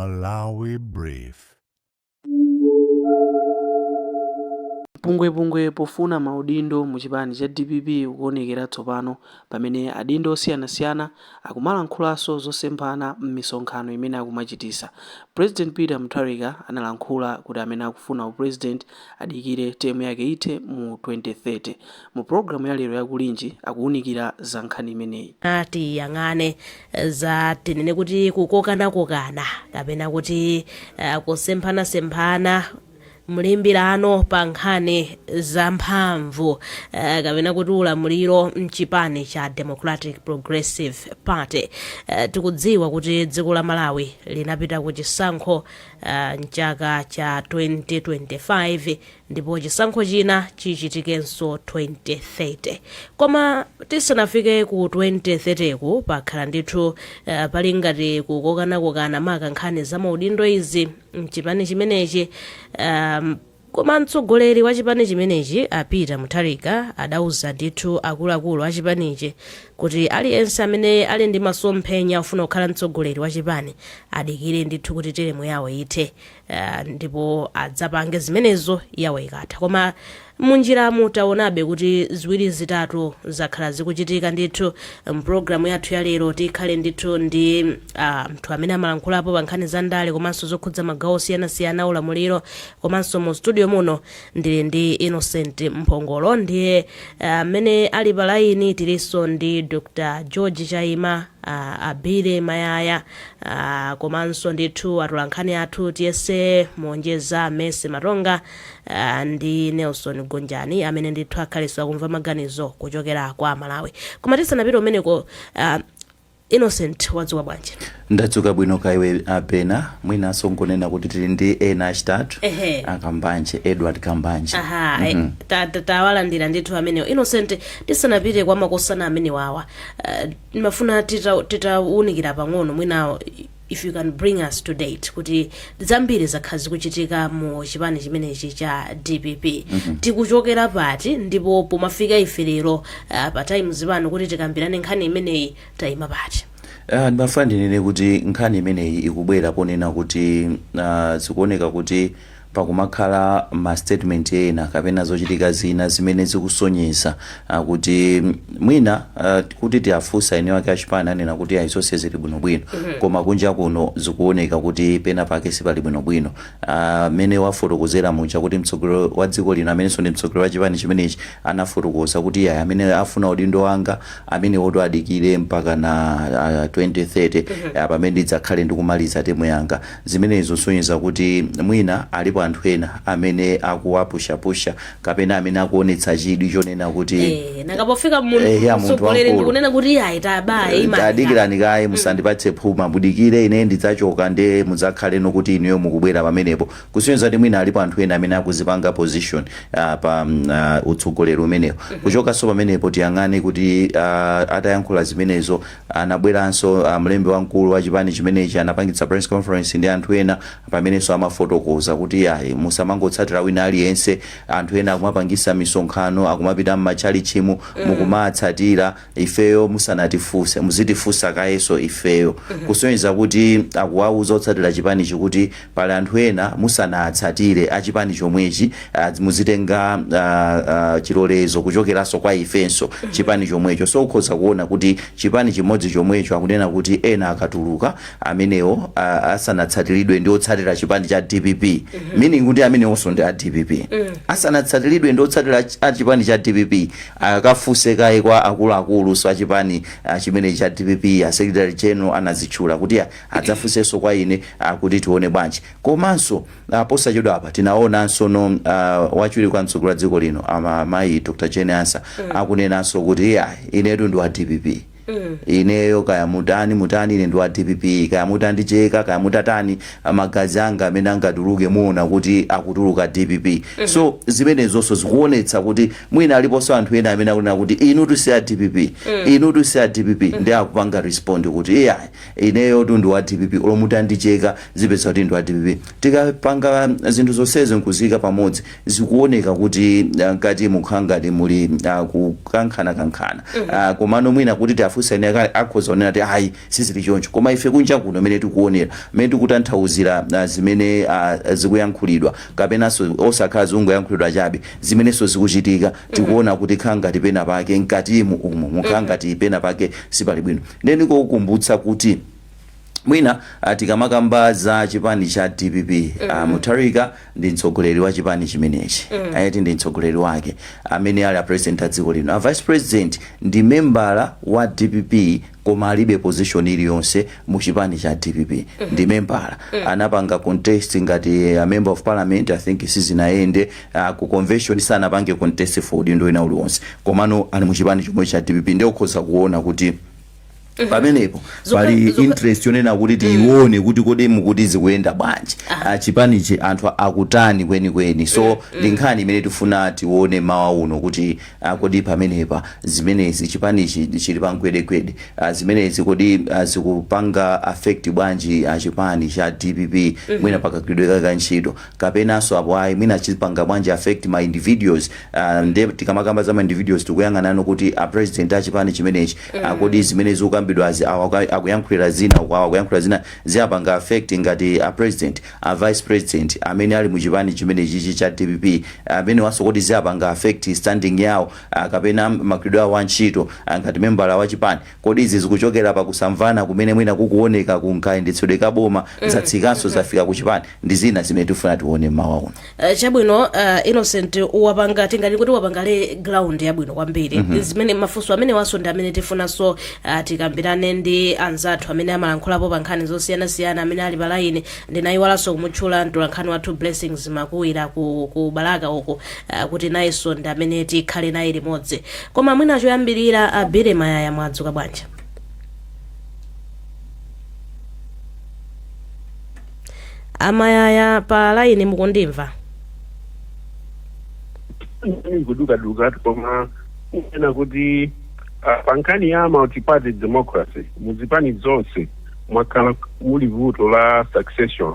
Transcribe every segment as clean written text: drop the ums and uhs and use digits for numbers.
Malawi Brief. Mpungwepungwe pofuna maudindo mu chipani cha dpp ukuonekera tsopano pamene adindo osiyanasiyana akumalankhulaso zosemphana m'misonkhano imene akumachitisa. President Peter Mutharika analankhula kuti amene akufuna upresident adikire term yake ithe mu 2030. Mu programu ya lero ya Kulinji akuwunikira za nkhani imeneyi. Tiyang'ane za, tinene kuti, kukokanakokana kapena kuti kusemphanasemphana, mlimbirano pa nkhani za mphamvu kapena kuti ulamuliro mchipani cha Democratic Progressive Party. Tikudziwa kuti dziko la Malawi linapita ku chisankho mchaka cha 2025 ndipo chisankho china chichitikenso 2030. Koma tisanafike ku 2030 ku, pakhala ndithu pali ngati kukokanakokana, maka nkhani za maudindo izi mchipani chimenechi. Koma mtsogoleri wa chipani chimenechi, a Peter Mutharika, adauza ndithu akuluakulu a chipanichi kuti aliyense amene ali ndi masomphenya ofuna kukhala mtsogoleri wa chipani adikire ndithu kuti teremu yawo ithe, ndipo adzapange zimenezo yawo ikatha. Koma munjiramu taonabe kuti ziwiri zitatu zakhala zikuchitika ndithu. Mpulogalamu yathu ya lero tikhale ndithu ndi mnthu amene amalankhulapo pa nkhani za ndale komanso zokhudza magawo osiyanasiyana ulamuliro. Komanso mu studio muno ndili ndi Innocent Mphongolo, ndiye amene ali pa laini tilinso ndi Dr George Chaima, Abile Mayaya, komanso ndithu atolankhani athu Tiyese Monjeza, Mese Matonga ndi Nelson Gonjani, amene ndithu akhalenso akumva maganizo kuchokera kwa Malawi. Koma tisanapite umeneko, Innocent, wadzuka bwanji? Ndadzuka bwino kaiwe apena. Mwinanso nkunena kuti tili ndi ena achitatu, Akambanje, Edward Kambanje. Aha. Tawalandira ndithu amenewo. Innocent, tisanapite kwa makosana amene wawa, ndimafuna titawunikira pang'ono, mwina if you can bring us to date kuti zambiri zakhala zikuchitika mu chipani chimenechi cha DPP. Tikuchokera pati, ndipo pomafika ife lero pa Times pano kuti tikambirane nkhani imeneyi, tayima pati? Ndimafuna ndinene kuti nkhani imeneyi ikubwera ponena kuti zikuoneka kuti pakumakhala ma statement ena kapena zochitika zina zimene zikusonyeza kuti mwina kuti tiafunsa eni wake achipani anena kuti ayi, zonse zili bwinobwino, koma kunja kuno zikuoneka kuti pena pake sipali bwinobwino. Mmene wafotokozera muja kuti mtsogoleri wa dziko lino, amenenso ndi mtsogoleri wa chipani chimenechi, anafotokoza kuti ayi, amene afuna udindo wanga amene woto adikire mpaka na 2030, pamene ndidzakhale ndikumaliza temu yanga. Zimenezo zosonyeza kuti mwina alipo anthu ena amene akuwapushapusha kapena amene akuonetsa chidwi chonena kuti Nanga pofika Ya, munthu mtsogoleri wamkulu. ndikunena kuti ayi, tabaye imani. Tadikirani kaye, musandipatse phuma, mudikire ine ndidzachoka nde mudzakhaleno kuti inuyo mukubwera pamenepo, kusonyeza kuti mwina alipo anthu ena amene akuzipanga position pa utsogoleri umenewo. Kuchokanso pamenepo, tiyang'ane kuti atayankhula zimenezo, anabweranso mlembi wamkulu wa chipani chimenechi, anapangitsa press conference ndi anthu ena pamenenso amafotokoza kuti ayi, musamangotsatira wina aliyense. Anthu ena akumapangisa misonkhano, akumapita m'matchalichimu, mukumatsatira ifeyo musanatifunse, muzitifunsa kayenso ifeyo, kusonyeza kuti akuwauza otsatira chipanichi kuti pali anthu ena musanatsatire achipani chomwechi, muzitenga chilolezo kuchokeranso kwa ifenso chipani chomwecho. So ukhoza kuona kuti chipani chimodzi chomwecho akunena kuti ena akatuluka amenewo asanatsatiridwe ndi otsatira chipani cha DPP, meaning kuti amenewonso ndi a DPP, asanatsatiridwe ndi otsatira a chipani cha DPP, akafunse kaye kwa akuluakulu so achipani chimenechi cha DPP. A secretary general anazitchula kuti adzafunsenso kwa ine kuti tione bwanji. Komanso posachedwa apa tinaonanso no wachiwiri kwa mtsogoleri wa dziko lino, amayi Dr Jane Ansah, akunenanso kuti inetu ndi wa DPP. Ineyo kaya mutani mutani, ine ndi wa DPP. Kaya mutandicheka, kaya mutatani, magazi anga amene angatuluke muona kuti akutuluka DPP. So zimenezonso zikuonetsa kuti mwina aliponso anthu ena amene akunena kuti inu si a DPP, inu si a DPP, ndi akupanga respond kuti iya, ineyo tu ndi wa DPP, olo mutandicheka zipeza kuti ndi wa DPP. Tikapanga zinthu zonsezo nkuziyika pamodzi, zikuoneka kuti mkati mukhala ngati muli kukankhana-kankhana. Komano mwina kuti tiafotokoze Mukafunsa ene akhoza kunena kuti ayi, sizili choncho, koma ife kunja kuno mene tikuonera, mene tikutanthauzira zimene zikuyankhulidwa, kapenanso osakhala zikungoyankhulidwa chabe, zimenenso zikuchitika, tikuona kuti khala ngati pena pake mkatimu umu mukhala ngati pena pake sipali bwino. Ndiye ndikukumbutsa kuti mwina tikamakamba za chipani cha DPP, Mutharika ndi mtsogoleri wa chipani chimenechi, ayati ndi mtsogoleri wake amene ali a president a dziko lino. A vice president ndi membala wa DPP, koma alibe position iliyonse mu chipani cha DPP. Ndi membala, anapanga contest ngati a member of parliament, I think sizinayende. Ku convention sanapange contest for udindo wina uliwonse, komano ali mu chipani chomwe cha DPP. Ndiye ukhoza kuona kuti pamenepo pali interest yonena kuti tiione kuti kodi mukuti zikuyenda bwanji, chipanichi anthu akutani kwenikweni. So ndi nkhani imene tifuna tione mawa uno kuti kodi pamenepa zimenezi chipanichi chili pamgwedegwede, zimenezi kodi zikupanga affect bwanji chipani cha DPP mwina pakagwiridwe ka ntchito, kapenanso apo ayi mwina chipanga bwanji affect ma individuals. Nde tikamakamba za ma individuals, tikuyang'anano kuti a president a chipani chimenechi, kodi zimene zikukambidwazi, awa akuyankhulira zina, uku awa akuyankhulira zina, ziyapanga affect ngati a president, a vice president amene ali mu chipani chimenechi cha DPP, amene waso kodi ziyapanga affect standing yawo, kapena magwiridwe awo antchito ngati membala wa chipani? Kodi izi zikuchokera pakusamvana kumene mwina kukuoneka kunkayendetsedwe ka boma, zatsikanso zafika ku chipani? Ndi zina zimene tifuna tione mmawa uno. Chabwino, Innocent wapanga, tingati kuti wapanga lay ground yabwino kwambiri. Zimene mafunso amene waso ndi amene tifunanso tikambirane ndi anzathu amene amalankhulapo pa nkhani zosiyanasiyana amene ali pa line. Ndinayiwalanso kumutchula mtolankhani wathu Blessings Makuwira ku Balaka uku, kuti nayenso ndi amene tikhale naye limodzi. Koma mwina choyambirira, abire Mayaya, mwadzuka bwanji? Amayaya pa line, mukundimva? Kudukaduka, koma kunena kuti pa nkhani ya multi-party democracy, muzipani zonse mwakhala muli vuto la succession,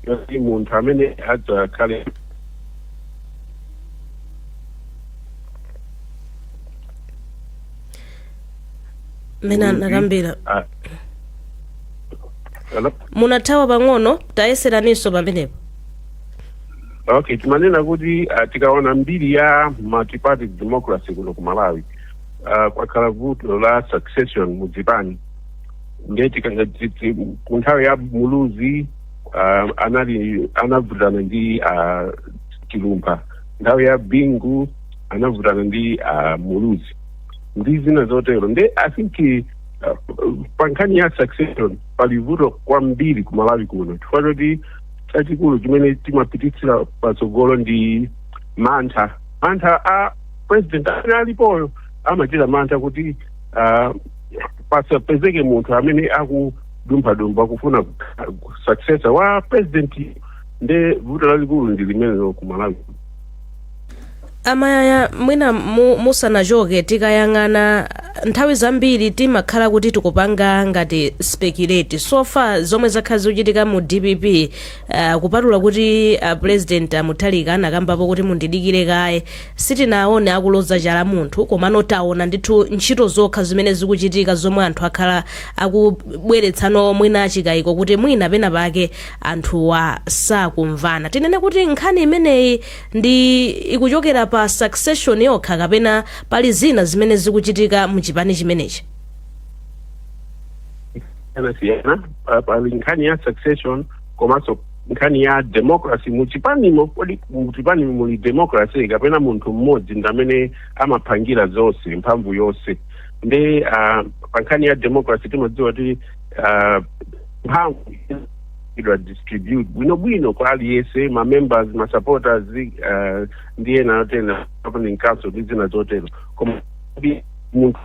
yoti munthu amene adzakhale Mmene anakambira. Hello? Munathawa pang'ono, tayeseraninso pamenepo. Okay, timanena kuti tikaona mbiri ya multi-party democracy kuno ku Malawi, kwakhala vuto la succession muzipani. Ndiye ku nthawi ya Muluzi anali anavutana ndi Chilumpha, nthawi ya Bingu anavutana ndi Muluzi ndi zina zotero. Nde I think pa nkhani ya succession pali vuto kwambiri ku Malawi kuno, chifukwa choti chachikulu chimene timapititsira patsogolo ndi mantha, mantha a president amene alipoyo. Amachita mantha kuti pasapezeke munthu amene akudumphadumpha kufuna successor wa president. Nde vuto lalikulu ndi limenelo ku Malawi. Amayaya, mwina musanachoke, tikayang'ana nthawi zambiri timakhala kuti tikupanga ngati speculate. So far zomwe zakhala zikuchitika mu DPP, kupatula kuti President Amutharika anakambapo kuti mundidikire kaye, sitinaone akuloza chala munthu, komano taona ndithu ntchito zokha zimene zikuchitika zomwe anthu akhala akubweretsano mwina achikayiko kuti mwina pena pake anthuwa sakumvana. Tinene kuti nkhani imeneyi ndi ikuchokera pa succession yokha, kapena pali zina zimene zikuchitika muchipani chimenechi? Siyana, pali nkhani ya succession komanso nkhani ya democracy muchipanimo. Kodi muchipanimo muli democracy, kapena munthu mmodzi ndi amene amaphangira zonse, mphamvu yonse? Ndi pa nkhani ya democracy timadziwa kuti mphamvu idwa distribute bwinobwino kwa aliyense, ma members, ma supporters, ndi ena otena, governing council ndi zina zotero. Koma munthu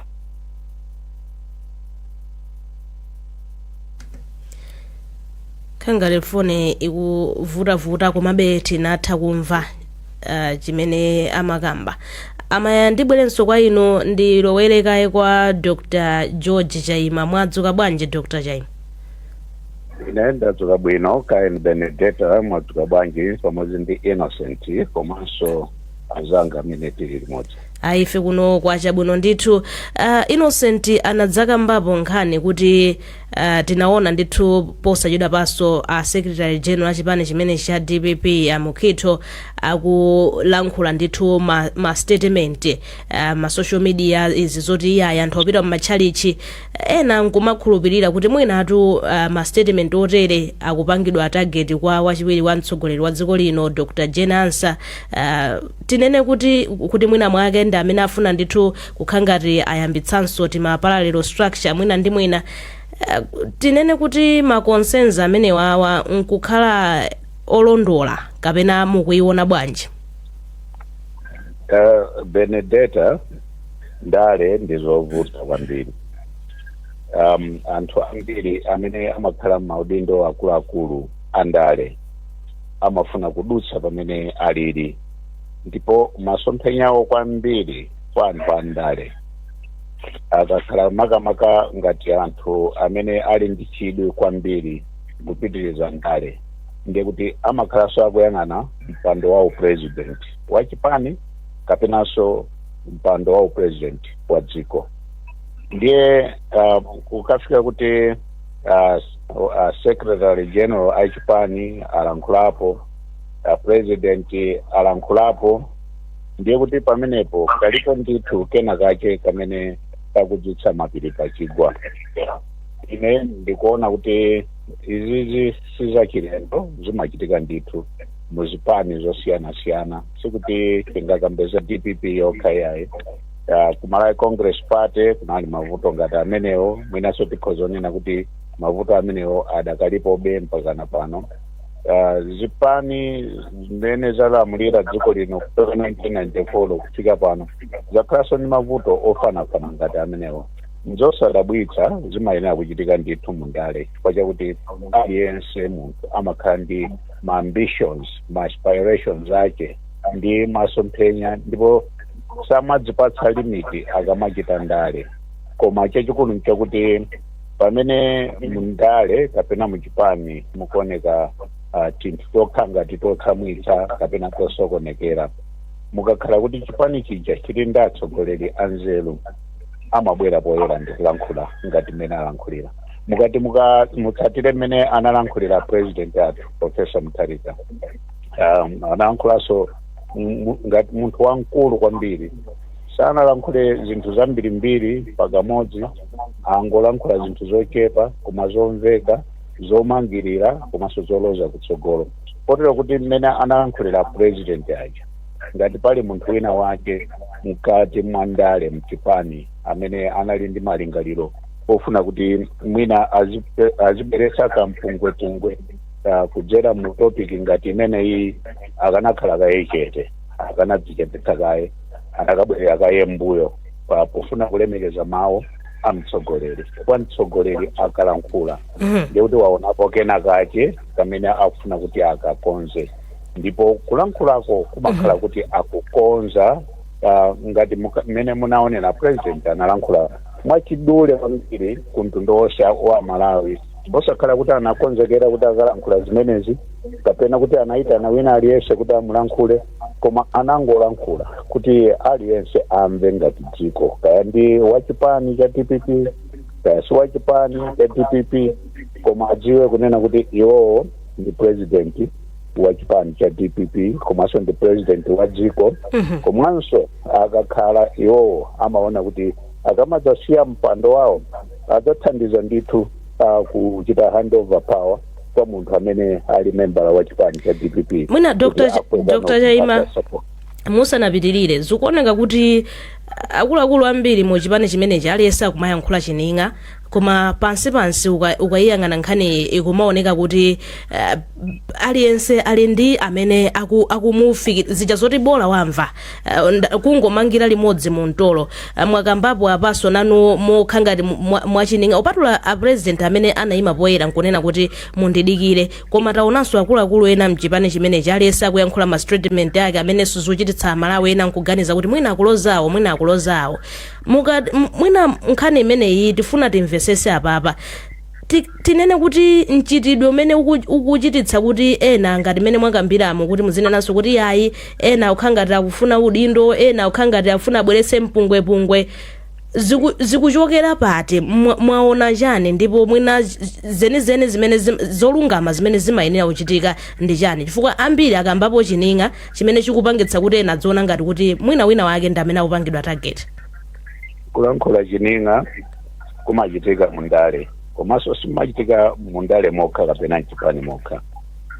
Khangale foni ikuvutavuta, komabe tinatha kumva chimene amakamba Amaya. Ndibwerenso kwa inu, ndilowere kaye kwa Dr George Chaima. Mwadzuka bwanji, Dr Chaima? Ine ndadzuka bwino. Kain Benedetta, mwadzuka bwanji pamodzi ndi Innocent komanso anzanga amene tili limodzi? Ife kuno kwachabwino ndithu. Innocent anadzakambapo nkhani kuti tinaona ndithu posachedwa paso a Secretary General achipani chimene cha DPP, a Mukhito, akulankhula ndithu ma statement ma social media, izi zoti iyayi, anthu apita mmatchalichi, ena nkumakhulupirira kuti mwinatu ma statement otere akupangidwa target kwa wachiwiri wa mtsogoleri wa dziko lino, Dr Jane Ansah. Tinene kuti mwina mwake ndi amene afuna ndithu kukhala ngati ayambitsanso tima parallel structure mwina ndi mwina. Tinene kuti ma concerns amenewawa nkukhala olondola kapena mukuiona bwanji? Benedetta, ndale ndizovuta kwambiri. Anthu ambiri amene amakhala m'maudindo akuluakulu andale amafuna kudutsa pamene alili, ndipo masomphenyawo kwambiri kwa anthu andale akakhala makamaka ngati anthu amene ali ndi chidwi kwambiri kupitiriza ndale, ndiye kuti amakhalanso akuyang'ana mpando wa upresident wa chipani kapenanso mpando wa upresident wa dziko. Ndiye kukafika kuti Secretary General achipani alankhulapo, President alankhulapo, ndiye kuti pamenepo kalipo ndithu kena kache kamene kakudzutsa mapiri pachigwa. Ine ndikuona kuti izizi sizachilendo, zimachitika ndithu muzipani zosiyanasiyana, sikuti tingakambeza DPP yokha yayi. Ku Malawi Congress Party kunali mavuto ngati amenewo, mwinanso tikhoza kunena kuti mavuto amenewo adakalipobe mpakana pano. Zipani zimene zalamulira dziko lino kutoka 1994 kufika pano zakhalanso ndi mavuto ofanafana ngati amenewo. Nzosadabwitsa, zimayenera kuchitika ndithu mundale, chifukwa chakuti aliyense munthu amakhala ndi ma ambitions, ma aspirations ake ndi masomphenya, ndipo samadzipatsa limit akamachita ndale. Koma chachikulu nchakuti pamene mundale kapena muchipani mukuoneka tinthu tokha ngati tokhamwitsa kapena tosokonekera, mukakhala kuti chipani chija chili ndi atsogoleri anzeru, amabwera poyera ndi kulankhula ngati mmene alankhulira. Mukati mutsatire mmene analankhulira President athu, Professor Mutharika, analankhulaso ngati munthu wamkulu kwambiri. Sanalankhule zinthu zambirimbiri pakamodzi, angolankhula zinthu zochepa koma zomveka, zomangirira komanso zoloza kutsogolo, kotero kuti mmene analankhulira President aja, ngati pali munthu wina wake mkati mwa ndale mchipani amene anali ndi malingaliro ofuna kuti mwina azibweretsa kampungwepungwe kudzera mu topic ngati imeneyi, akanakhala kaye chete, akanadzichepetsa kaye, anakabwerera kaye mbuyo pofuna kulemekeza mawu a mtsogoleri, chifukwa mtsogoleri akalankhula ndiye kuti waonapo kena kache kamene akufuna kuti akakonze, ndipo kulankhulako kumakhala kuti akukonza. Ngati mmene munaonera, President analankhula mwachidule kwambiri ku mtundu wonse wa Malawi, osakhala kuti anakonzekera kuti akalankhula zimenezi kapena kuti anayitana wina aliyense kuti amulankhule, koma anangolankhula kuti aliyense amve ngati dziko, kaya ndi wachipani cha DPP kaya si wachipani cha DPP, koma adziwe kunena kuti iwowo ndi President wa chipani cha DPP komanso ndi President wa dziko. Komanso akakhala iwowo amaona kuti akamadzasiya mpando wawo adzathandiza ndithu kuchita handover power kwa munthu amene ali membala wa chipani cha DPP. Mwina Dr. Kuti akweza Dr. Chaima, kupata support. Musanapitirire, zikuoneka kuti akuluakulu ambiri mu chipani chimenechi aliyense akumayankhula chining'a, koma pansi pansi ukayiyang'ana nkhani ikumaoneka kuti aliyense ali ndi amene akumufikira, zija zoti bola wamva, kungomangira limodzi mu mtolo. Mwakambapo apaso nanu mokha ngati mwachining'a, upatula a President amene anayima poyera nkunena kuti mundidikire, koma taonanso akuluakulu ena mchipani chimenechi aliyense akuyankhula ma statement ake amenenso zochititsa Amalawi ena nkuganiza kuti mwina akulozawo, mwina akulozawo. Mwina nkhani imeneyi tifuna timvesese apapa. Tinene kuti mchitidwe umene ukuchititsa kuti ena, ngati mmene mwakambiramo, kuti muzinenanso kuti yayi, ena akukhala ngati akufuna udindo, ena akukhala ngati akufuna abweretse mpungwepungwe, zikuchokera pati? Mwaona chani? Ndipo mwina zenizeni zimene zolungama zimene zimayenera kuchitika ndi chani? Chifukwa ambiri akambapo chining'a chimene chikupangitsa kuti ena adziona ngati kuti mwina wina wake ndi amene akupangidwa target. Kulankhula chining'a kumachitika mundale, komanso simachitika mundale mokha kapena mchipani mokha.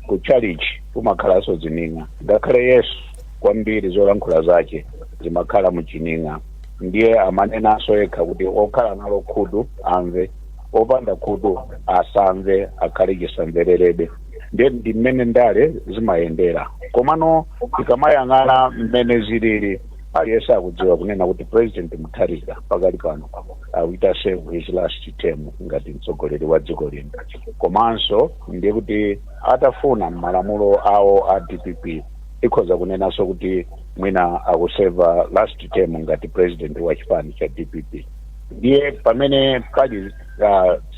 Ku chalichi kumakhalanso zining'a. Ngakhale Yesu kwambiri zolankhula zace zimakhala muchining'a. Ndiye amanenanso yekha kuti okhala nalo khutu amve, opanda khutu asamve, akhale chisamvererebe. Ndiye ndi mmene ndale zimayendera. Komano tikamayang'ana mmene zilili, aliyense akudziwa kunena kuti President Mutharika pakali pano akuita serve his last term ngati mtsogoleri wa dziko lino. Komanso ndiye kuti atafuna malamulo awo a DPP, ikhoza kunenanso kuti mwina akuseva last term ngati president wa chipani cha DPP. Ndiye pamene pali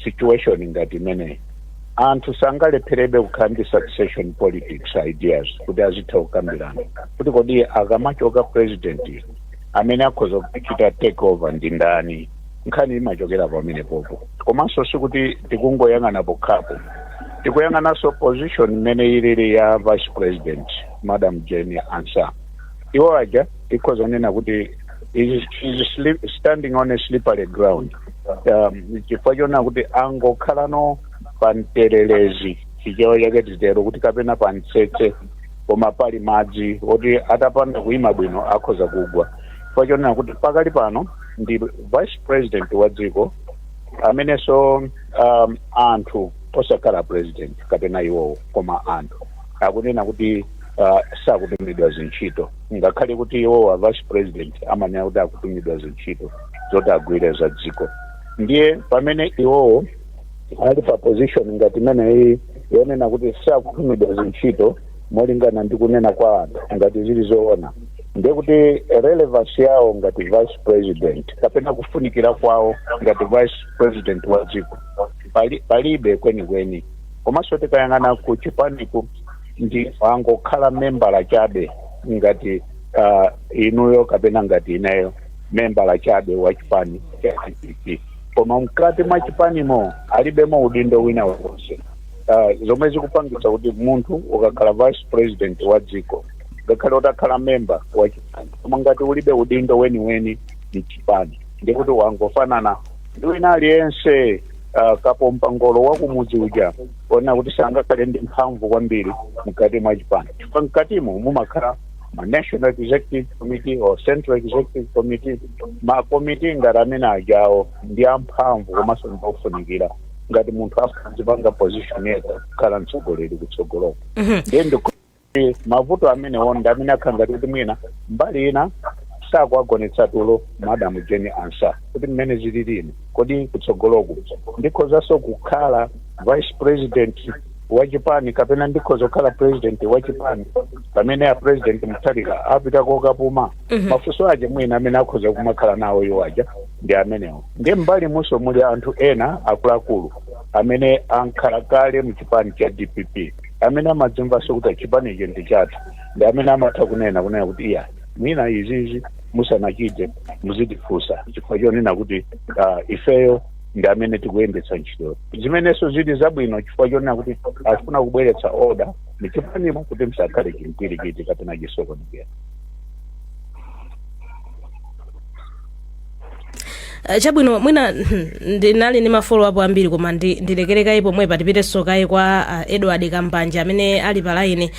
situation ngati imeneyi, anthu sangalepherebe kukhala ndi succession politics ideas, kuti azitha kukambirana kuti kodi akamachoka president, amene akhoza kuchita take over ndi ndani? Nkhani imachokera pamene popo. Komanso sikuti tikungoyang'ana pokhapo, tikuyang'ananso position imene ilili ya Vice President Madam Jane Ansah. Iwo aja tikhoza kunena kuti is standing on a slippery ground, chifukwa chonena kuti angokhalano pa mtererezi, Chichewa chake titero kuti kapena pa mtsetse koma pali madzi, oti atapanda kuyima bwino akhoza kugwa, chifukwa chonena kuti pakali pano ndi Vice President wa dziko amenenso anthu osakhala president kapena iwowo, koma anthu akunena kuti sakutumidwa zintchito, ngakhale kuti iwowo a Vice President amanena kuti akutumidwa zintchito zoti agwire za dziko. Ndiye pamene iwowo ali pa position ngati imeneyi yonena kuti sakutumidwa zintchito molingana ndi kunena kwa anthu, ngati zili zoona, ndiye kuti relevance yawo ngati Vice President kapena kufunikira kwawo ngati Vice President wa dziko palibe kwenikweni. Komanso tikayang'ana ku chipaniku, ndi angokhala membala chabe ngati inuyo kapena ngati ineyo, membala chabe wa chipani cha DPP, koma mkati mwa chipanimo alibemo udindo wina wonse, zomwe zikupangitsa kuti munthu ukakhala Vice President wa dziko, ngakhale utakhala memba wa chipani, koma ngati ulibe udindo weniweni mchipani, ndikuti wangofanana ndi wina aliyense, kapompa ngolo wa kumudzi uja, ona kuti sangakhale ndi mphamvu kwambiri mkati mwa chipani, chifukwa mkatimo mumakhala ma National Executive Committee or Central Executive Committee. Ma committee ngati amene ajawo ndi amphamvu komanso ndiofunikira ngati munthu afuna position yekha kukhala mtsogoleri kutsogoloko. Ndiye ndikuti mavuto amenewo ndi amene akhala ngati kuti mwina mbali ina sakuagonetsa tulo Madam Jane Ansah, kuti mmene zililino, kodi kutsogoloku ndikhozanso kukhala Vice President wa chipani kapena ndikhoza kukhala president wa chipani pamene a President Mutharika apita kokapuma? Mafunso aja mwina amene akhoza kumakhala nawo iwo aja ndi amenewo. Ndiye mbali munso muli anthu ena akuluakulu amene ankhala kale mu chipani cha DPP, amene amadzimvanso kuti chipani ichi ndi chathu, ndi amene amatha kunena kuti iya, mwina izizi musanachite muzitifunsa, chifukwa chonena kuti ifeyo ndi amene tikuyendetsa ntchito, zimenenso zili zabwino, chifukwa chonena kuti afuna kubweretsa order muchipanimo kuti msakhale chimpwirikiti kapena chisokonekera. Chabwino, mwina ndinali ndi ma follow up ambiri, koma ndilekere kaye pomwepa. Tipitenso kaye kwa Edward Kambanja amene ali pa line.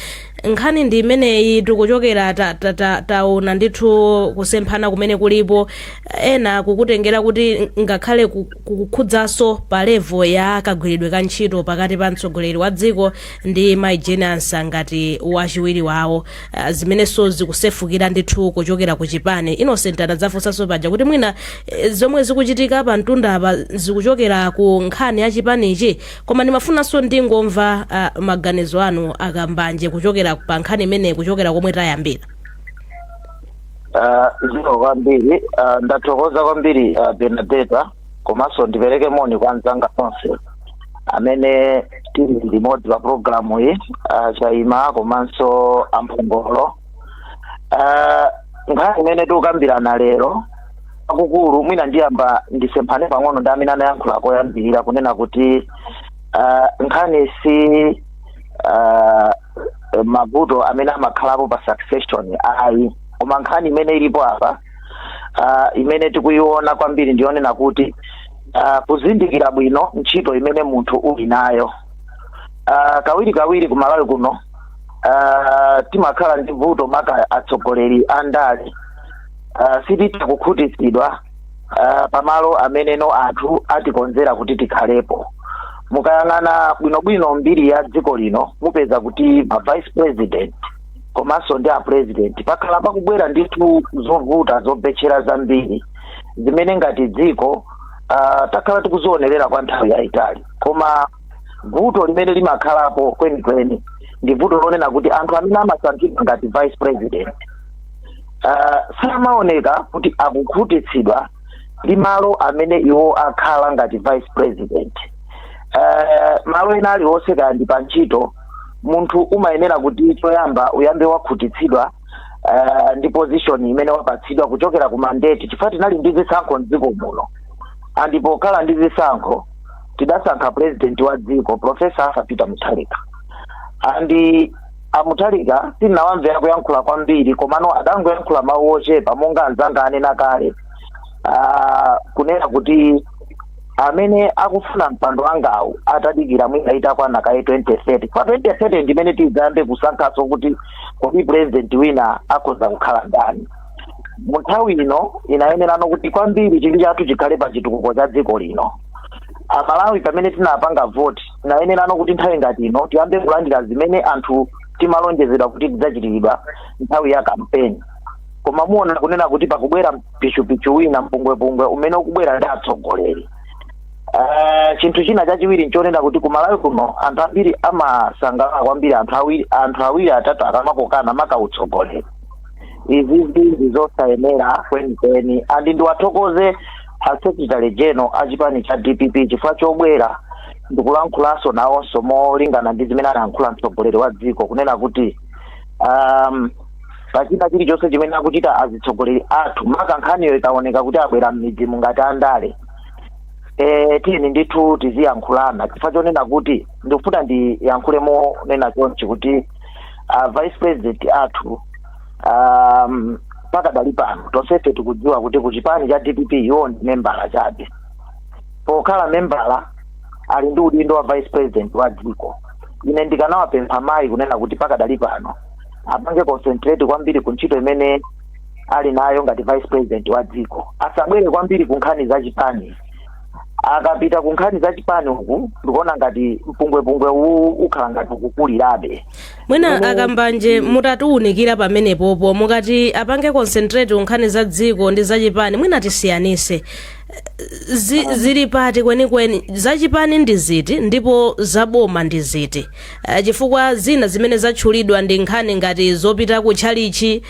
Nkhani ndi imeneyi, tikuchokera taona ndithu kusemphana kumene kulipo, ena kukutengera kuti ngakhale kukukhudzanso pa level ya kagwiridwe ka ntchito pakati pa mtsogoleri wa dziko ndi Mai Jane Ansah ngati wachiwiri wawo, zimenenso zikusefukira ndithu kuchokera ku chipani. Innocent anadzafunsanso paja kuti mwina zomwe zikuchitika pa mtunda apa zikuchokera ku nkhani ya chipanichi. Koma ndimafunanso ndingomva maganizo anu akambanje kuchokera pa nkhani imeneyi, kuchokera komwe tayambira. Zikomo kwambiri. Ndathokoza kwambiri, Benadeta, komanso ndipereke moni kwa anzanga onse. Amene tili limodzi pa programu iyi, Chaima komanso Amphongolo, nkhani imene tikukambirana lero akukulu, mwina ndiyamba ndisemphane pang'ono ndi amene anayankhula koyambirira kunena kuti nkhani si mavuto amene amakhalapo pa succession ayi, koma nkhani imene ilipo apa, imene tikuiona kwambiri, ndiyonena kuti kuzindikira bwino ntchito imene munthu uli nayo. Kawiri kawiri kumalawi kuno timakhala ndi vuto, maka atsogoleri a ndale, sititha kukhutitsidwa pamalo ameneno anthu atikonzera kuti tikhalepo. Mukayang'ana bwinobwino mbiri ya dziko lino, mupeza kuti ma vice president komanso ndi a president pakhala pakubwera ndithu zovuta zobetchera zambiri zimene ngati dziko takhala tikuzionerera kwa nthawi yayitali. Koma vuto limene limakhalapo kwenikweni ndi vuto lonena kuti anthu amene amasankhidwa ngati vice president samaoneka kuti akukhutitsidwa ndi malo amene iwo akhala ngati vice president. Malo ena aliwonse, kaya ndi pa ntchito, munthu umayenera kuti choyamba uyambe wakhutitsidwa ndi position imene wapatsidwa kuchokera ku mandate, chifukwa tinali ndi zisankho mdziko muno, and pokhala ndi zisankho tidasankha president wa dziko, Professor Arthur Peter Mutharika. And a Mutharika sitinawamvera kuyankhula kwambiri, komano adangoyankhula mawu ochepa monga anzanga anena kale, kunena kuti amene akufuna mpando wangawu atadikira mwina itakwana kaye 2030. Kwa 2030 ndimene tidzayambe kusankhaso kuti kodi president wina akhoza kukhala ndani. Mu nthawi ino inayenerano kuti kwambiri chidwi chathu chikhale pa chitukuko cha dziko lino. Amalawi pamene tinapanga vote, inayenerano kuti nthawi ngati ino tiyambe kulandira zimene anthu timalonjezedwa kuti tidzachitiridwa nthawi ya kampeni. Koma muona kunena kuti pakubwera mpichupichu wina, mpungwepungwe umene ukubwera ndi atsogoleri. Chinthu china chachiwiri nchonena kuti kumalawi kuno anthu ambiri amasangalala kwambiri anthu awiri atatu akamakokana, maka utsogoleri. Izi ndi zosayenera kwenikweni, and ndiwathokoze a secretary general a chipani cha DPP chifukwa chobwera ndikulankhulanso nawonso molingana ndi zimene anayankhula mtsogoleri wa dziko, kunena kuti pachina chilichonse chimene akuchita azitsogoleri athu, maka nkhaniyo ikaoneka kuti abwera m'midzi mungati andale, tiyeni ndithu tiziyankhulana, chifukwa chonena kuti ndikufuna ndiyankhule monena chonchi kuti vice president athu, pakadali pano tonsefe tikudziwa kuti ku chipani cha DPP iwo ndi membala chabe. Pokhala membala ali ndi udindo wa vice president wa dziko. Ine ndikanawapempha mayi kunena kuti pakadali pano apange concentrate kwambiri ku ntchito imene ali nayo ngati vice president wa dziko, asabwere kwambiri ku nkhani za chipani. Akapita ku nkhani za chipani uku, ndikuona ngati mpungwepungwe uwu ukhala ngati ukukulirabe. Mwina akambanje mutatiwunikira pamenepopo, mukati apange concentrate nkhani za dziko ndi zachipani, mwina tisiyanise zili pati kwenikweni? Zachipani ndi ziti ndipo zaboma ndi ziti? Chifukwa zina zimene zatchulidwa ndi nkhani ngati zopita ku tchalichi,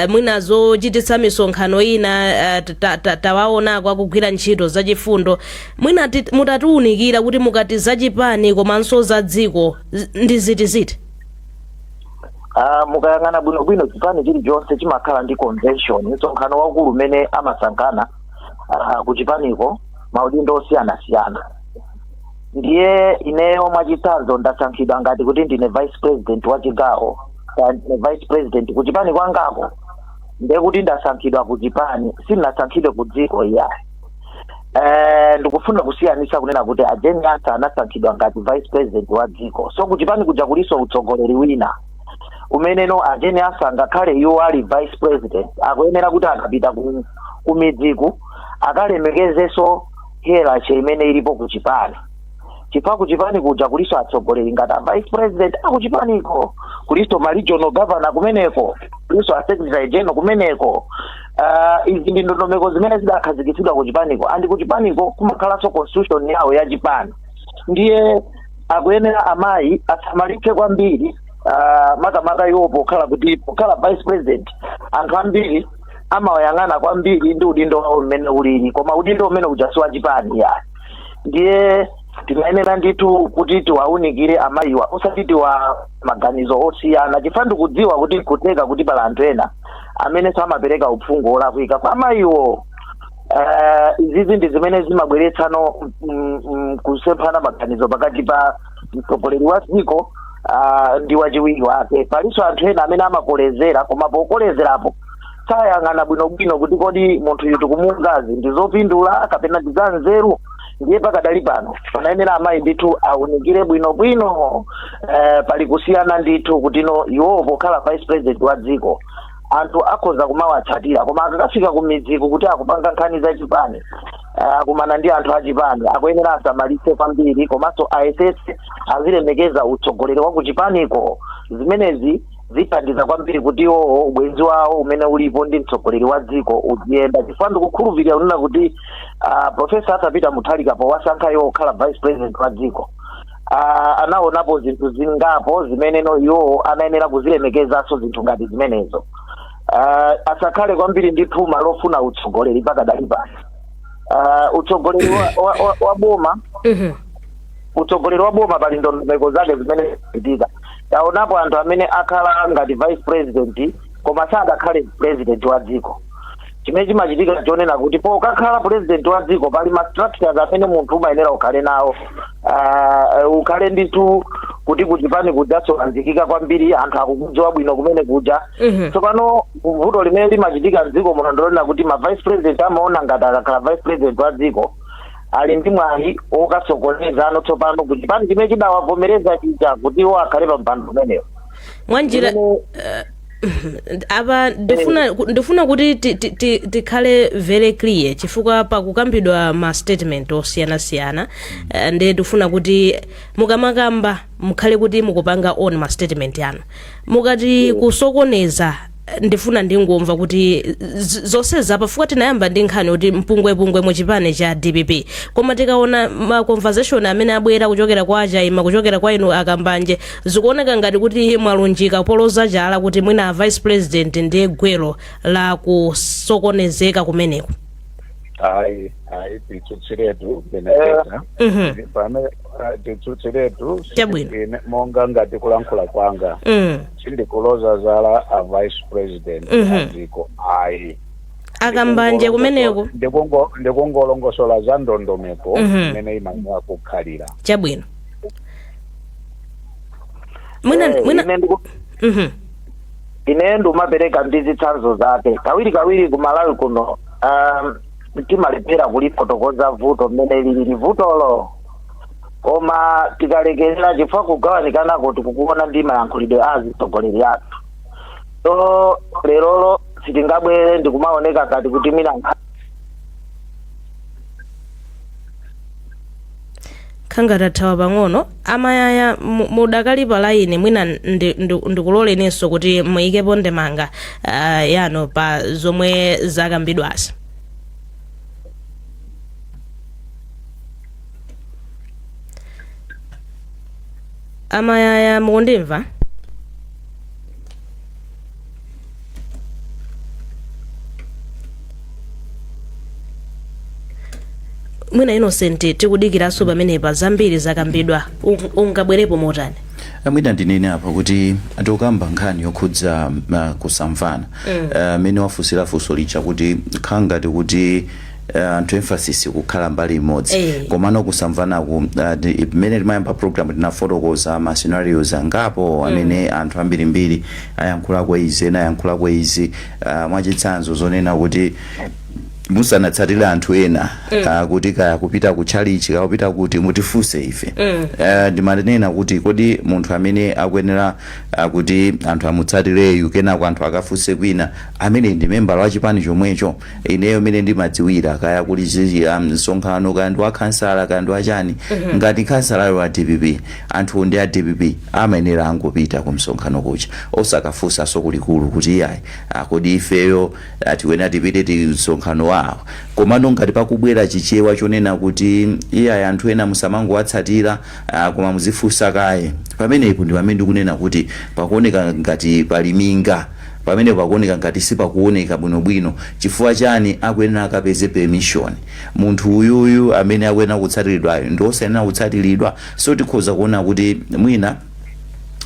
mwina zochititsa misonkhano ina, tawaonako akugwira ntchito zachifundo. Mwina mutatiwunikira kuti mukati zachipani komanso za dziko ndi ziti ziti? Mukayang'ana bwinobwino, chipani chilichonse chimakhala ndi convention, msonkhano waukulu umene amasankhana ku chipaniko maudindo osiyanasiyana. Ndiye ineyo mwachitsanzo ndasankhidwa ngati kuti ndine vice president wa chigawo, kaya ndine vice president ku chipani kwangako, ndiye kuti ndasankhidwa ku chipani, sindinasankhidwe ku dziko iyayi. Ndikufuna kusiyanisa kunena kuti a Jane Ansah anasankhidwa ngati vice president wa dziko, so kuchipani kuja kuliso utsogoleri wina umeneno a Jane Ansah, ngakhale iwo ali vice president, akuyenera kuti akapita ku midziku akalemekezenso hierarchy imene ilipo ku chipani, chifukwa ku chipani kuja kuliso atsogoleri ngati a vice president akuchipaniko, kuliso ma regional governor kumeneko, kuliso a secretary general kumeneko. Izi ndi ndondomeko zimene zidakhazikitsidwa ku chipaniko, and ku chipaniko kumakhalanso constitution yawo ya chipani. Ndiye akuyenera amayi asamalitse kwambiri, makamaka iwo pokhala kuti pokhala vice president anthu ambiri amawayang'ana kwambiri ndi udindo wawo mmene ulili, koma udindo umene uja si wachipani ya. Ndiye Timayenera ndithu kuti tiwaunikire amayiwa, osati tiwa maganizo osiyana, chifukwa ndikudziwa kuti nkutheka kuti pali anthu ena amene samapereka uphungu olakwika kwa amayiwo. Izizi ndi zimene zimabweretsano kusemphana maganizo pakati pa mtsogoleri wa dziko ndi wachiwiri wake. Palinso anthu ena amene amakolezera, koma pokolezerapo sayang'ana bwinobwino kuti kodi munthu uyu tikumuuzazi ndi zopindula kapena ndi za nzeru. Ndiye pakadali pano panayenera amayi ndithu aunikire bwinobwino. Pali kusiyana ndithu kuti no iwowo pokhala vice president wa dziko anthu akhoza kumawatsatira, koma akakafika ku midziku kuti akupanga nkhani za chipani, akumana ndi anthu achipani, akuyenera asamalitse kwambiri, komanso ayesetse azilemekeza utsogoleri wa kuchipaniko. Zimenezi zithandiza kwambiri kuti iwowo ubwenzi wawo umene ulipo ndi mtsogoleri wa dziko uziyenda, chifukwa ndikukhulupirira kunena kuti Professor Arthur Peter Mutharika powasankha iwo kukhala vice president wa dziko, anaonapo zinthu zingapo zimene no iwowo anayenera kuzilemekezanso, zinthu ngati zimenezo. Asakhale kwambiri ndi phuma lofuna utsogoleri pakadali pano. Utsogoleri wa boma, utsogoleri wa boma pali ndondomeko zake zimene zichitika. Taonapo anthu amene akhala ngati vice president koma sadakhale president wa dziko. Chimene chimachitika chonena kuti pokakhala president wa dziko pali ma structures amene munthu umayenera ukhale nawo, ukhale ndithu kuti kuchipani kudzasolanzikika kwambiri, anthu akukudziwa bwino kumene kuja. Tsopano vuto limene limachitika mdziko muno ndilonena kuti ma vice president amaona ngati akakhala vice president wa dziko ali ndi mwayi wokasokoneza ano tsopano kuchipani chimene chidawavomereza chija kuti iwo akhale pa mpando umenewo. Mwanjira apa ndifuna kuti tikhale very clear, chifukwa pakukambidwa ma statement osiyanasiyana, ndi ndifuna kuti mukamakamba mukhale kuti mukupanga on ma statement yanu. Mukati kusokoneza, ndifuna ndingomva kuti zonse zapa, fuka tinayamba ndi nkhani kuti mpungwepungwe mu chipani cha DPP, koma tikaona ma conversation amene abwera kuchokera kwa Achaima, kuchokera kwa inu Akambanje, zikuoneka ngati kuti mwalunjika poloza chala kuti mwina a vice president ndiye gwero la kusokonezeka kumeneko. Ayi, ayi, titsutsiretu Benedetta. Pamene titsutsiretu. Chabwino. Ine monga ngati kulankhula kwanga, sindikuloza zala a vice president a dziko, ayi. Akambanje kumeneko. Ndikungolongosola za ndondomeko imene imayenera kukhalira. Chabwino, mwina mwina Ine ndimapereka ndi zitsanzo zake. Kawiri kawiri ku Malawi kuno timalephera kulifotokoza vuto mmene lilili vutolo, koma tikalekerera chifukwa kugawanikanako tikukuona ndi mayankhulidwe a azitsogoleri athu. So lerolo sitingabwere ndikumaoneka ngati kuti mwina Khanga tathawa pang'ono. Amayaya, mudakali pa line, mwina ndikuloleninso kuti muyikepo ndemanga yanu pa zomwe zakambidwazi. Amayaya, mukundimva? Mwina Innocent, tikudikiranso pamenepa, zambiri zakambidwa, ungabwerepo motani? Mwina ndinene apa kuti tikukamba nkhani yokhudza kusamvana, mmene wafunsira funso lija kuti khala ngati kuti anthu emphasis kukhala mbali imodzi, komano kusamvanaku, mmene timayamba program tinafotokoza ma scenarios angapo amene anthu ambirimbiri ayankhulako izi, ena ayankhulako izi, mwachitsanzo zonena kuti musanatsatire anthu ena, kuti kaya kupita ku tchalichi, kaya kupita kuti, mutifunse ife. Ndimanena kuti kodi munthu amene akuyenera kuti anthu amutsatireyu, kenako anthu akafunse kwina, amene ndi membala wa chipani chomwecho? Ineyo mene ndimadziwira, kaya kuli msonkhano, kaya ndi wa khansala, kaya ndi wachani, ngati khansalayo wa DPP, anthu ndi a DPP, amayenera angopita ku msonkhano kuja, osakafunsanso kulikulu kuti iyayi, kodi ifeyo tikuyenera tipite ti msonkhano wawo. Komano ngati pakubwera Chichewa chonena kuti iyayi, anthu ena musamangowatsatira, koma muzifunsa kaye, pamenepo ndi pamene ndikunena kuti pakuoneka ngati pali minga. Pamene pakuoneka ngati sipakuoneka bwinobwino. Chifukwa chani akuyenera akapeze permission? Munthu uyuyu amene akuyenera kutsatiridwayo ndi osayenera kutsatiridwa. So tikhoza kuona kuti mwina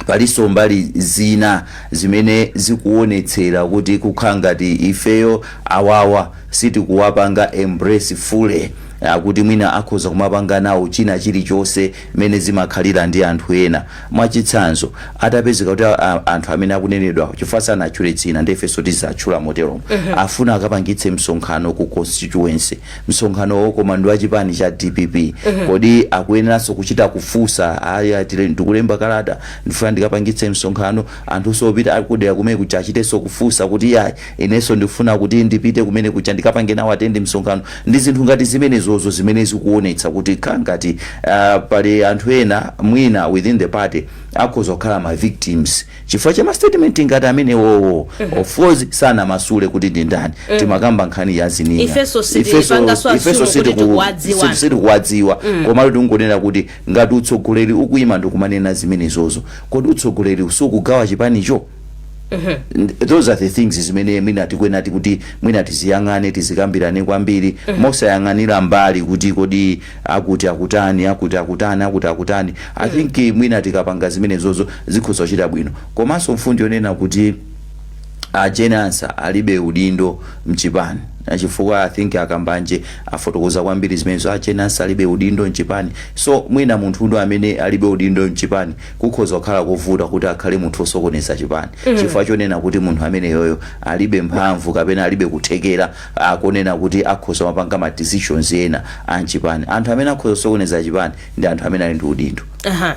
palinso mbali zina zimene zikuonetsera kuti kukhala ngati ifeyo awawa sitikuwapanga embrace fully, akuti mwina akhoza kumapanga nawo china chilichonse mmene zimakhalira ndi anthu ena. Mwachitsanzo, atapezeka kuti anthu amene akunenedwa, chifukwa sanatchule dzina, ndifenso tizatchula moteromo, afuna akapangitse msonkhano ku constituency, msonkhanowo koma ndi wachipani cha DPP, kodi akuyeneranso kuchita kufunsa, "Aya, ndikulemba kalata, ndifuna ndikapangitse msonkhano"? Anthu opita akudera kumene kuja achitenso kufunsa kuti, "Yayi, inenso ndifuna kuti ndipite kumene kuja ndikapange nawo attend msonkhano"? Ndi zinthu ngati zimenezozo zimene zikuonetsa kuti kha ngati pali anthu ena mwina within the party akhoza kukhala ma victims chifukwa cha ma statement ngati amenewowo. Of course sanamasule kuti ndi ndani. Timakamba nkhani ya zininga. Ifenso sitipanganso assume kuti tikuwadziwa. Sitikuwadziwa, komatu tikungonena kuti ngati utsogoleri ukuyima ndikumanena zimenezozo, kodi utsogoleri sukugawa chipanicho? Those are the things zimene mwina tikuyenera kuti mwina tiziyang'ane, tizikambirane kwambiri mosayang'anira mbali kuti kodi akuti akutani, akuti akutani, akuti akutani. I think mwina tikapanga zimenezozo zikhoza kuchita bwino. Komanso mfundo yonena kuti a Jane Ansah alibe udindo mchipani, chifukwa I think akambanje afotokoza kwambiri zimenezo, a Jane Ansah alibe udindo mchipani. So mwina munthu uno amene alibe udindo mchipani kukhoza kukhala kovuta kuti akhale munthu osokoneza chipani, chifukwa chonena kuti munthu ameneyoyo alibe mphamvu kapena alibe kuthekera akonena kuti akhoza mapanga ma decisions ena a mchipani. Anthu amene akhoza kusokoneza chipani ndi anthu amene ali ndi udindo. Aha,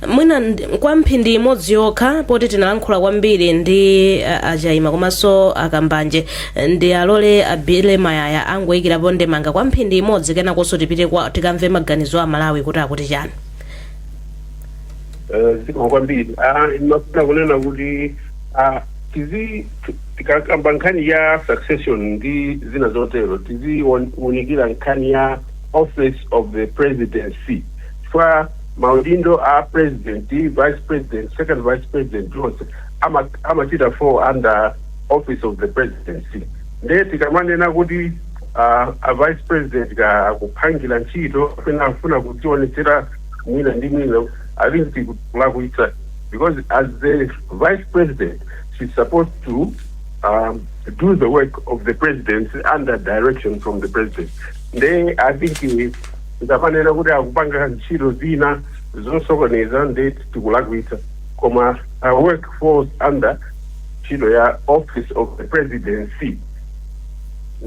mwina kwa mphindi imodzi yokha, poti tinalankhula kwambiri ndi achaima komanso akambanje, ndi alole abile Mayaya angoyikirapo ndemanga kwa mphindi imodzi, kenakonso tipite kwa tikamve maganizo a Malawi kuti akuti chani. Zikomo kwambiri. Ndimafuna kunena kuti tizi tikakamba nkhani ya succession ndi zina zotero, tiziwunikira nkhani ya Office of the Presidency, chifukwa maudindo a president, vice president, second vice president onse amachita fall under Office of the Presidency. Ndiye tikamanena kuti a vice president ka akuphangira ntchito kapena afuna kudzionetsera mwina ndi mwina, I think tikulakwitsa, because as the vice president she's supposed to do the work of the presidency under direction from the president. Nde I think tikamanena kuti akupanga ntchito zina zosokoneza, nde tikulakwitsa, koma her work falls under ntchito ya Office of the Presidency.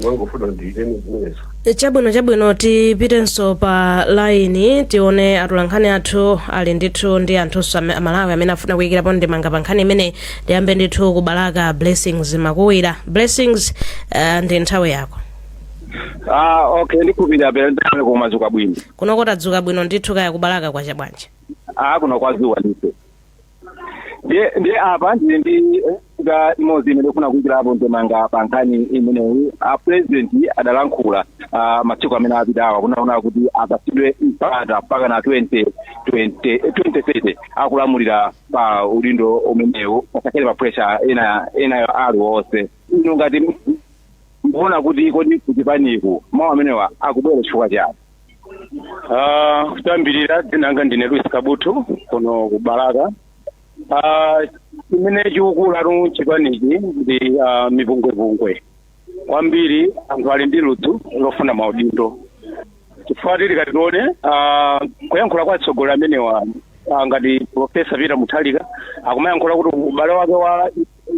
Mwangofuna ndinene zimenezo. Chabwino, chabwino. Tipitenso pa laini, tione atolankhani athu ali ndithu ndi anthunso Amalawi amene afuna kuyikirapo ndemanga pa nkhani imene. Tiyambe ndithu kubalaka, Blessings Makuwira. Blessings, ndi nthawi yako. Ah, okay, ndikhulupirira pera ndamene kumadzuka bwino. Kunoko tadzuka bwino ndithu. Kaya kubalaka kwacha bwanji? Ah, kuno kwazuwa ndithu. Ndiye apa ndili ndi nga imodzi imene ndikufuna kuyikirapo ndemanga pa nkhani imeneyi. A president adalankhula masiku amene apitawa kunaona kuti apatsidwe mpata mpaka na 20 20 2030 akulamulira pa udindo umenewu, pasakhale pa pressure ena enayo aliwonse. Inu ngati mukuona kuti kodi kuchipaniku mawu amenewa akubwera chifukwa chani? Kuyambirira dzina langa ndine Luis Kabutu kuno ku Balaka. Chimene chikukula chipanichi ndi mipungwepungwe kwambiri. Anthu ali ndi ludzu lofuna maudindo, chifukwa tili kati tione kuyankhula kwa atsogoleri amenewa, ngati Professor Peter Mutharika akumayankhula kuti ubale wake wa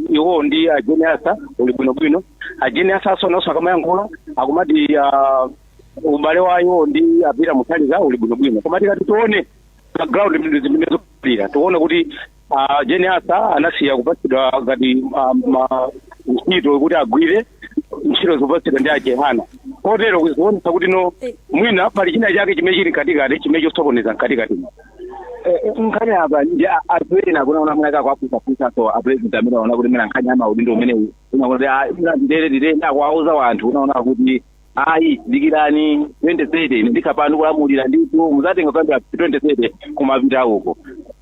iwo ndi a Jane Ansah uli bwinobwino. A Jane Ansah nawonso akamayankhula akumati ubale wa iwo ndi a Peter Mutharika uli bwinobwino, koma tikati tione pa ground zimene zikupira, tione kuti Jane Ansah anasiya kupatsidwa ngati ma ntchito kuti agwire ntchito zopatsidwa ndi ajehana, kotero kuzionetsa kuti no, mwina pali china chake chimene chili mkatikati chimene chosokoneza mkatikati. Nkhani apa ndi anthu ena kunaona mwina kakwapusapusaso a president amene aona kuti mwina nkhani ya maudindo umenewu unaona kuti mwina ndilere ndilere ndakuwauza wanthu unaona kuti ayi, dikirani 2030, ine ndikhala ndikulamulira ndithu, muzatenga kuyambira 2030 kumapita uko.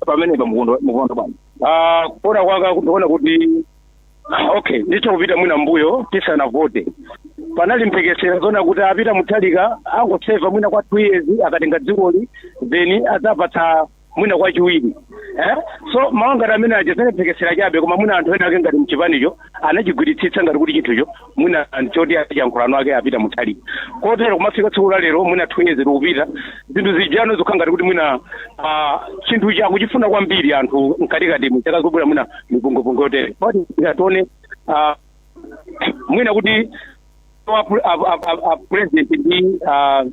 Pamenepa mukuona bwanji? Kuona kwanga ndikuona kuti Okay, nditha kupita mwina mbuyo tisanavote, panali mphekesera zona kuti a Peter Mutharika angoseva mwina kwa 2 years, akatenga dzikoli then adzapatsa mwina kwa chiwiri, eh? So mawu ngati amene aja zene mphekesera chabe, koma mwina anthu ena ake ngati mchipanicho anachigwiritsitsa ngati kuti chinthucho mwina choti achiyankhulano ake a Peter Mutharika. Kotero kumafika tsiku la lero, mwina 2 years tikupita, zinthu zijano zikukhala ngati kuti mwina chinthu chakuchifuna kwambiri anthu mkatikati mchaka zobwera mwina mipungwepungwe yotere. Tione mwina kuti a president ndi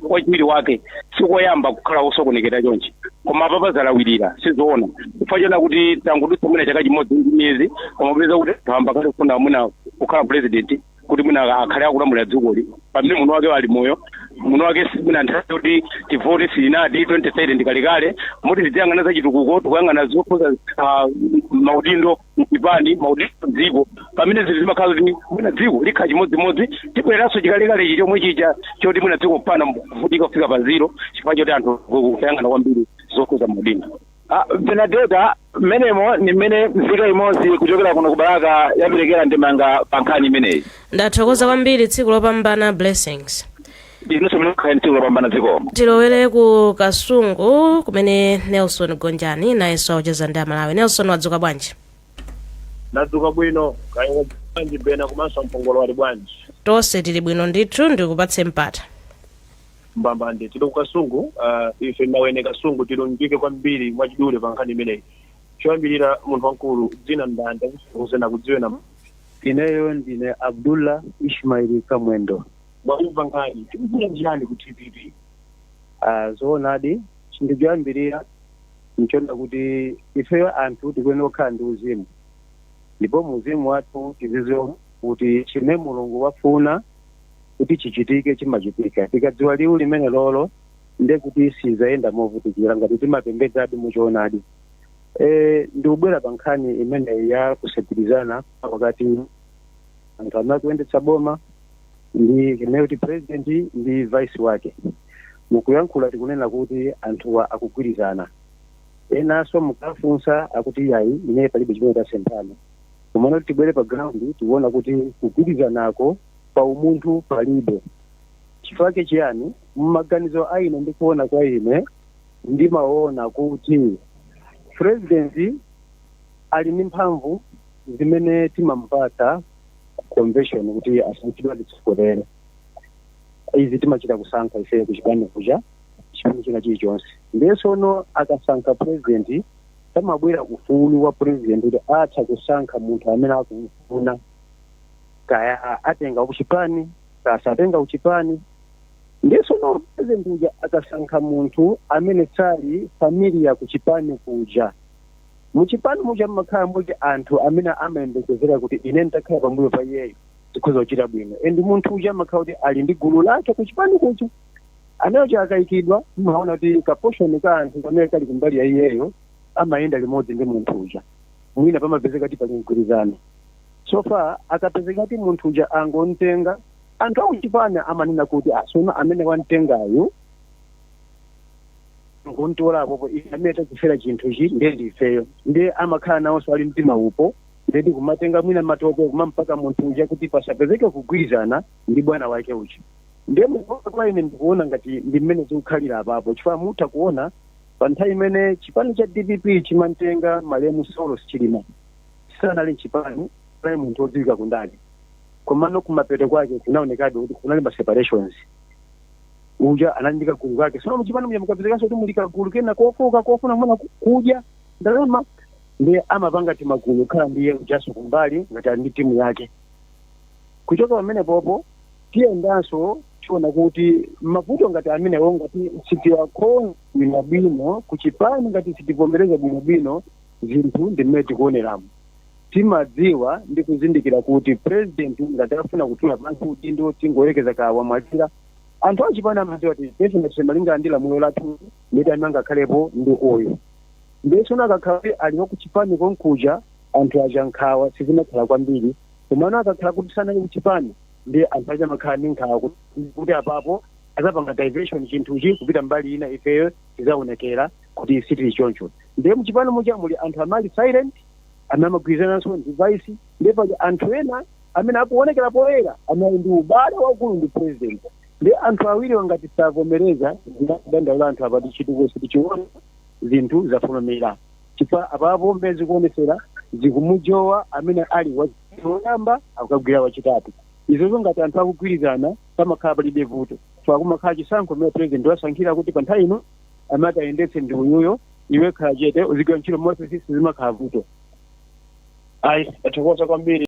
wachiwiri wake sikoyamba kukhala osokonekera chonchi, koma apapa zalawirira. Sizoona, chifukwa chona kuti tangudutsa mwina chaka chimodzi ndi miyezi, koma kupeza kuti anthu amba kale kufuna mwina kukhala president, kuti mwina akhale akulamulira dzikoli pamene muno wake ali moyo. Muno wake mwina nthawi yoti tivote silinati, 2030 ndikalekale, moti tiziyang'ana za chitukuko, tikuyang'ana zokhuza maudindo mchipani, maudindo mdziko, pamene zinthu zimakhala kuti mwina dziko likhala chimodzimodzi, tibwereranso chikalekale ichi chomwe chija choti mwina dziko kupana kuvutika kufika pa zero, chifukwa choti anthu kuyang'ana kwambiri zokhuza maudindo. Benadeta, mmenemo ni mmene nzika imodzi kuchokera kuno ku Balaka yaperekera ndemanga pa nkhani imeneyi. Ndathokoza kwambiri, tsiku lopambana, Blessings. Inunso mene tsiku lopambana, dzikomo. Tilowere ku Kasungu kumene Nelson Gonjani nayenso akucheza ndi Amalawi. Nelson, wadzuka bwanji? Ndadzuka bwino, kaya bwanji Bena, komanso Mpongolo wali bwanji? Tonse tili bwino ndithu, ndikupatse mpata. Mbambande, tili ku Kasungu. Ife nawene Kasungu tilunjike kwambiri mwachidule pa nkhani imeneyi. Choyambirira, munthu wamkulu, dzina ndani, kusena kudziwe na? Ineyo ndine Abdullah Ishmaili Kamwendo. Mwamva nkhani, tikufuna chiyani ku DPP? Zoonadi, chinthu choyambirira nchona kuti ifeyo anthu tikuyenera kukhala ndi uzimu, ndipo muzimu wathu tizidziwa kuti chimene Mulungu wafuna kuti chichitike chimachitika. Tikadziwa liwu limene lolo, nde kuti sizayenda movutikira ngati timapembedzadi muchoonadi. Ndikubwera pa nkhani imeneyi ya kusagwirizana pakati anthu amene akuyendetsa boma ndi imene kuti president ndi vice wake. Mukuyankhula tikunena kuti anthuwa akugwirizana, enanso mukafunsa akuti yayi, ine palibe chimene tasemphana. Komano tibwere pa ground, tikuona kuti kugwirizanako pa umunthu palibe. Chifukwa chiyani? Mmaganizo a ine ndikuona kwa ine, ndimaona kuti president ali ndi mphamvu zimene timamupatsa convention kuti asankhidwe atitsogolere. Izi timachita kusankha ife kuchipani kuja, chipani china chilichonse. Ndiye sono akasankha president, pamabwera ufulu wa president kuti atha kusankha munthu amene akumufuna, kaya atenga kuchipani, kasatenga kuchipani. Ndiye sono president uja akasankha munthu amene sali familiar kuchipani kuja, muchipani muja mmakhala muti anthu amene amayembekezera kuti ine nditakhala pambuyo pa iyeyo tikhoza kuchita bwino, and munthu uja amakhala kuti ali ndi gulu lake kuchipani kuja. Amene akayikidwa, mumaona kuti ka portion ka anthu kamene kali kumbali ya iyeyo amayenda limodzi ndi munthu uja, mwina pamapezeka kuti pali mgwirizano. So far akapezeka kuti munthu uja angomtenga, anthu akuchipani amanena kuti asono amene wamtengayu ngontola apopo, ife amene tachifera chinthuchi ndiye ndifeyo. Ndiye amakhala nawonso ali mtima upo, ndeti kumatenga mwina matope kumampaka munthu uja kuti pasapezeke kugwirizana ndi bwana wake uja. Ndiye mukuona kwa ine, ndikuona ngati ndi mmene zikukhalira apapo, chifukwa mutha kuona pa nthawi imene chipani cha DPP chimantenga malemu Saulos Chilima, sanali mchipani, anali munthu wodziwika kundale, komano kumapeto kwake kunaonekabe kuti kunali ma separations. Uja anali ndi kagulu kake. Sono muchipani muja mukapezekanso kuti muli kagulu kena kofoka kofuna mwina kudya ndalama, ndiye amapanga timagulu kukhala ndiye ujaso kumbali ngati ali ndi timu yake. Kuchoka pamene popo tiyendanso tiona kuti mavuto ngati amenewo, ngati sitiwakonza bwinobwino kuchipani, ngati sitivomereza bwinobwino zinthu ndi mmene tikuoneramo. Timadziwa ndi kuzindikira kuti president ngati afuna kutula pansi udindo, tingoyerekeza ka wamwalira, anthu achipani amadziwa kuti definitely malingana ndi lamulo lathu nditi amene angakhalepo ndi uyu. Ndiye tsono akakhala kuti ali wakuchipani konkuja, anthu aja nkhawa sizimakhala kwambiri, komano akakhala kuti sanali kuchipani, ndi anthu aja amakhala ndi nkhawa kuti apapo azapanga diversion chinthuchi kupita mbali ina, ifeyo tizaonekera kuti sitili choncho. Ndiye muchipani muja muli anthu amali silent. Amene amagwirizananso ndi vice, ndiye pali anthu ena amene akuonekera poyera amene ali ndi ubale waukulu ndi president. Ndi anthu awiri ngati savomereza, zinadandaula anthu apati chitukuko sitichiona, zinthu zafulumira, chifukwa apapo mmene zikuonesera zikumujowa amene ali woyamba akukagwira wachitatu. Izozo ngati anthu akugwirizana pamakhala palibe vuto, chifukwa kumakhala chisankho mmene president wasankhira kuti pa nthawi ino amati ayendetse ndi uyuyo, iwe khala chete uzigwira ntchito mu ofisi, sizimakhala vuto. Ayi, tathokoza kwambiri.